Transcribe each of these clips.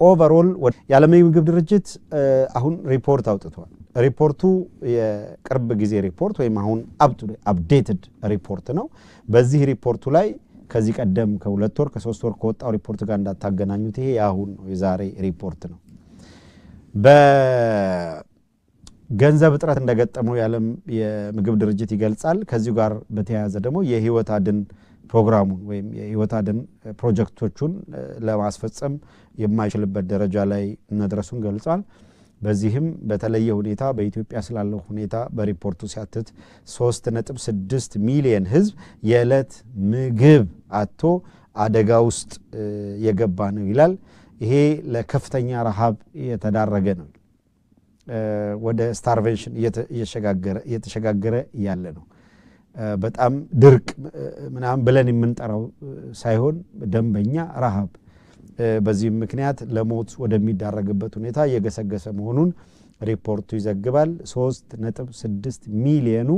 Overall የዓለም የምግብ ድርጅት አሁን ሪፖርት አውጥቷል። ሪፖርቱ የቅርብ ጊዜ ሪፖርት ወይም አሁን updated ሪፖርት ነው። በዚህ ሪፖርቱ ላይ ከዚህ ቀደም ከ2 ወር ከ3 ወር ከወጣው ሪፖርት ጋር እንዳታገናኙት። ይሄ የአሁን ነው፣ የዛሬ ሪፖርት ነው። በገንዘብ እጥረት እንደገጠመው የዓለም የምግብ ድርጅት ይገልጻል። ከዚሁ ጋር በተያያዘ ደግሞ የህይወት አድን ፕሮግራሙን ወይም የህይወት አድን ፕሮጀክቶቹን ለማስፈጸም የማይችልበት ደረጃ ላይ መድረሱን ገልጿል። በዚህም በተለየ ሁኔታ በኢትዮጵያ ስላለው ሁኔታ በሪፖርቱ ሲያትት 3.6 ሚሊየን ህዝብ የዕለት ምግብ አጥቶ አደጋ ውስጥ የገባ ነው ይላል። ይሄ ለከፍተኛ ረሃብ የተዳረገ ነው። ወደ starvation እየተሸጋገረ ያለ ነው። በጣም ድርቅ ምናምን ብለን የምንጠራው ሳይሆን ደንበኛ ረሃብ፣ በዚህም ምክንያት ለሞት ወደሚዳረግበት ሁኔታ እየገሰገሰ መሆኑን ሪፖርቱ ይዘግባል። 3.6 ሚሊየኑ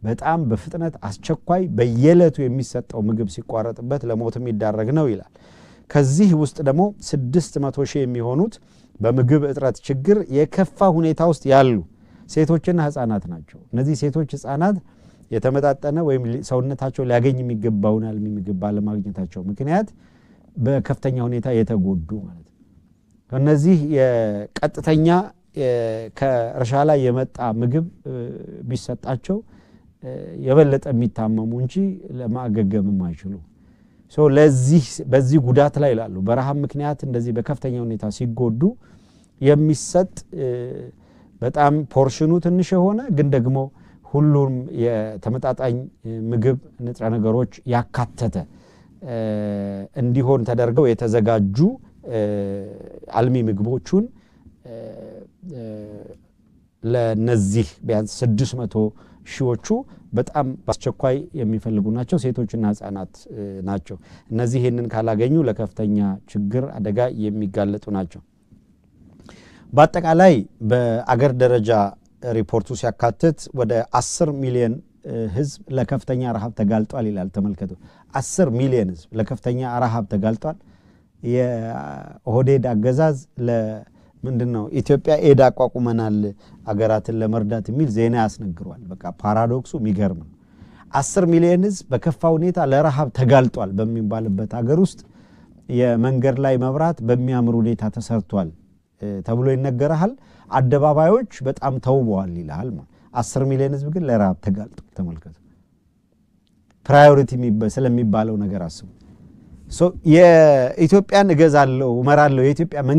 በጣም በፍጥነት አስቸኳይ በየዕለቱ የሚሰጠው ምግብ ሲቋረጥበት ለሞት የሚዳረግ ነው ይላል። ከዚህ ውስጥ ደግሞ 600 ሺህ የሚሆኑት በምግብ እጥረት ችግር የከፋ ሁኔታ ውስጥ ያሉ ሴቶችና ህጻናት ናቸው። እነዚህ ሴቶች፣ ህጻናት የተመጣጠነ ወይም ሰውነታቸው ሊያገኝ የሚገባውን አልሚ ምግብ ባለማግኘታቸው ምክንያት በከፍተኛ ሁኔታ የተጎዱ ማለት ነው። እነዚህ የቀጥተኛ ከእርሻ ላይ የመጣ ምግብ ቢሰጣቸው የበለጠ የሚታመሙ እንጂ ለማገገም የማይችሉ፣ ለዚህ በዚህ ጉዳት ላይ ላሉ፣ በረሃብ ምክንያት እንደዚህ በከፍተኛ ሁኔታ ሲጎዱ የሚሰጥ በጣም portion ኑ ትንሽ የሆነ ግን ደግሞ ሁሉም የተመጣጣኝ ምግብ ንጥረ ነገሮች ያካተተ እንዲሆን ተደርገው የተዘጋጁ አልሚ ምግቦቹን ለነዚህ ቢያንስ 600 ሺዎቹ በጣም በአስቸኳይ የሚፈልጉ ናቸው። ሴቶችና ህጻናት ናቸው። እነዚህ ይህንን ካላገኙ ለከፍተኛ ችግር አደጋ የሚጋለጡ ናቸው። በአጠቃላይ በአገር ደረጃ ሪፖርቱ ሲያካትት ወደ 10 ሚሊዮን ህዝብ ለከፍተኛ ረሃብ ተጋልጧል ይላል። ተመልከቱ፣ 10 ሚሊዮን ህዝብ ለከፍተኛ ረሃብ ተጋልጧል። የኦህዴድ አገዛዝ ምንድን ነው ኢትዮጵያ Aid አቋቁመናል አገራትን ለመርዳት የሚል ዜና ያስነግሯል። በቃ paradox ኡ የሚገርም ነው። 10 ሚሊዮን ህዝብ በከፋ ሁኔታ ለረሃብ ተጋልጧል በሚባልበት ሀገር ውስጥ የመንገድ ላይ መብራት በሚያምር ሁኔታ ተሰርቷል ተብሎ ይነገርሃል። አደባባዮች በጣም ተውበዋል ይልሃል። 10 ሚሊዮን ህዝብ ግን ለረሃብ ተጋልጧል። ተመልከቱ። Priority ስለሚባለው ነገር አስቡ። የኢትዮጵያን እገዛለሁ እመራለሁ የኢትዮጵያ መንግስት